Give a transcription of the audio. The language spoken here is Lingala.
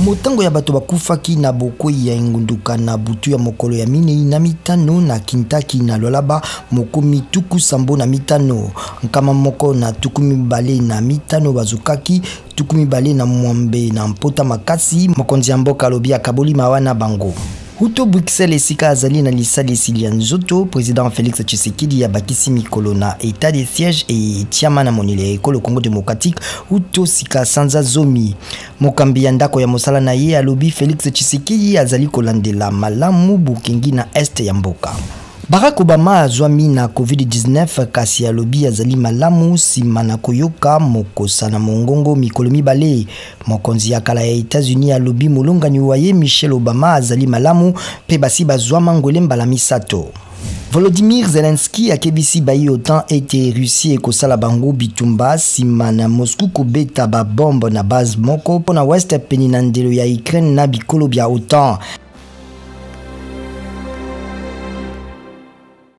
Motango ya bato bakufaki na bokwei ya engunduka na butu ya mokolo ya minei na mitano na Kintaki na Lualaba mokomi 75, 125 bazokaki, 28 na mpota makasi. Mokonzi ya mboka alobi akaboli mawa na bango. Uto Bruxelles esika azali na lisalisi lya nzoto, president Felix Tshisekedi abakisi mikolo na etat de siège etiama na moneli ya ekolo Congo démocratique uto sika sanza 10. Mokambi ya ndako ya mosala na ye alobi Felix Tshisekedi azali kolandela malamu bokengi na est ya mboka. Barack Obama azwami na COVID-19 kasi alobi azali malamu nsima na koyoka mokosa na mongongo mikolo mibale. Mokonzi ya kala ya Etats-Unis alobi molongani wa ye Michelle Obama azali malamu mpe basi bazwa mangwele mbala misato. Volodymyr Zelensky akebisi bayi OTAN ete Russie ekosala bango bitumba nsima na Moscou kobeta ba bombe na base moko mpo na west pene na ndelo ya Ukraine na bikolo bya OTAN.